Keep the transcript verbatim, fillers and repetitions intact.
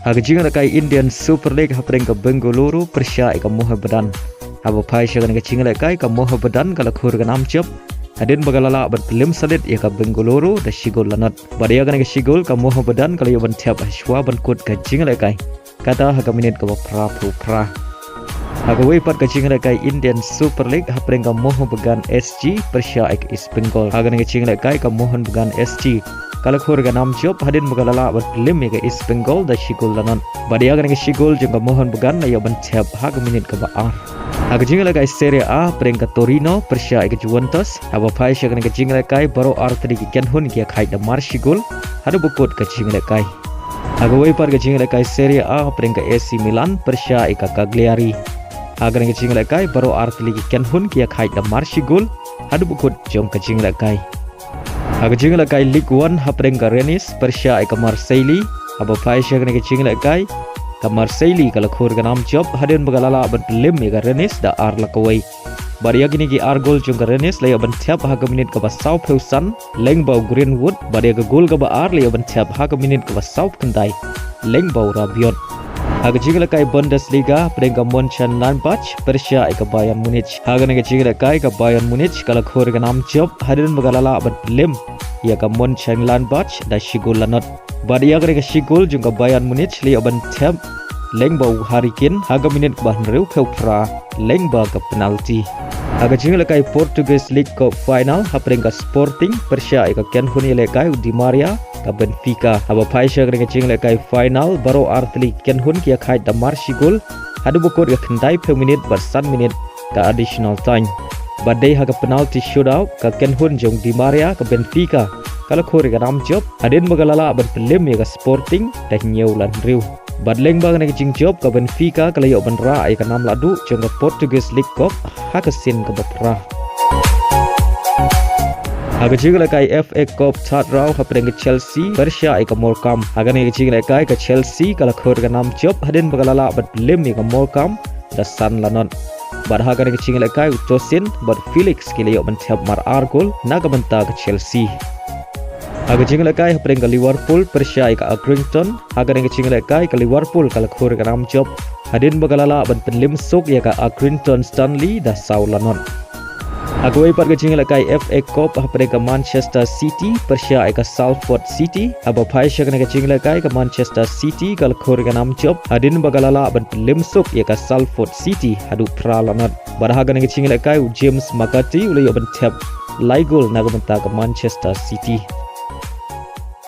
Ha ka jingïalehkai Indian Super League hapdeng ka Bengaluru pyrshah ïa ka Mohammedan. Haba phai sha kane ka jingïalehkai ka Mohammedan ka la khur ka nam jop hadien ba ka la lah ban pynlem salit ïa ka Bengaluru da shi gol la nod. Bad ïa kane ka shi gol ka Mohammedan ka la ïoh ban thep hashwa ban kut ka jingïalehkai, kata ha ka minit kaba phra phew phra. Ha kawei pat ka jingïalehkai Indian Super League hapdeng ka Mohun Bagan S G pyrshah ïa ka East Bengal. Ha kane ka jingïalehkai ka Mohun Bagan S G ka la khur ka nam jop hadien ba ka la lah ban pynlem ïa ka East Bengal da shi gol la nod. Bad ïa kane ka shi gol jong ka Mohun Bagan la ïoh ban thep ha ka minit kaba ar. Ha ka jingïalehkai Serie A hapdeng ka Torino pyrshah ïa ka Juventus, haba phai sha kane ka jingïalehkai baroh artylli ki kynhun ki ïakhaid da mar shi gol haduh ba kut ka jingïalehkai. Ha kawei pat ka jingïalehkai Serie A hapdeng ka A C Milan pyrshah ïa ka Cagliari. Ha kane ka jingïalehkai baroh artylli ki kynhun ki ïakhaid da mar shi gol haduh ba kut jong ka jingïalehkai. Ha ka jingïalehkai Ligue One hapdeng ka Rennes pyrshah ïa ka Marseille, haba phai sha kane ka jingïalehkai ka Marseille ka la khur ka nam jop hadien ba ka la lah ban pynlem ïa ka Rennes da ar la kawei. Bad ïa kine ki ar gol jong ka Rennes la ïoh ban thep ha ka minit kaba saw phew san lyngba u Greenwood, bad ïa ka gol kaba ar la ïoh ban thep ha ka minit kaba saw phew khyndai lyngba u Rabiot. Ha ka jingïalehkai Bundesliga hapdeng ka Mönchengladbach pyrshah ïa ka Bayern Munich. Ha kane ka jingïalehkai ka Bayern Munich ka la khur ka nam jop hadien ba ka la lah ban pynlem ïa ka Mönchengladbach da shi gol la nod. Bad ïa kane ka shi gol jong ka Bayern Munich la ïoh ban thep lyngba u Harry Kane ha ka minit kaba hynriew phew phra lyngba ka penalty. Ha ka jingïalehkai Portuguese League Cup final hapdeng ka Sporting pyrshah ïa ka kynhun ïalehkai u Di Maria ka Benfica. Haba phai sha kane ka jingïalehkai final baroh artylli ki kynhun ki ïakhaid da mar shi gol haduh ba kut ka khyndai phew minit bad san minit ka additional time. Bad dei ha ka penalty shootout ka kynhun jong Di Maria ka Benfica ka la khur ïa ka nam jop hadien ba ka la lah ban pynlem ïa ka Sporting da hynñiew la hynriew. Bad lyngba kane ka jingjop ka Benfica ka la ïoh ban rah ïa ka nam lahduh jong ka Portuguese League Cup ha ka sien kaba phra. Ha ka jingïalehkai F A Cup third round hapdeng ka Chelsea pyrshah ïa ka Morecambe. Ha kane ka jingïalehkai ka Chelsea ka la khur ka nam jop hadien ba ka la lah ban pynlem ïa ka Morecambe da san la nod. Bad ha kane ka jingïalehkai u Tosin bad Felix ki la ïoh ban thep mar ar gol na ka bynta ka Chelsea. Ha ka jingïalehkai hapdeng ka Liverpool pyrshah ïa ka Accrington. Ha kane ka jingïalehkai ka Liverpool ka la khur ka nam jop hadien ba ka la lah ban pynlem suk ïa ka Accrington Stanley da saw la nod. Ha kawei pat ka jingïalehkai F A Cup hapdeng ka Manchester City pyrshah ïa ka Salford City. Haba phai sha kane ka jingïalehkai ka Manchester City ka la khur ka nam jop hadien ba ka la lah ban pynlem suk ïa ka Salford City haduh phra la nod. Bad ha kane ka jingïalehkai u James McCarthy u la ïoh ban thep lai gol na ka bynta ka Manchester City.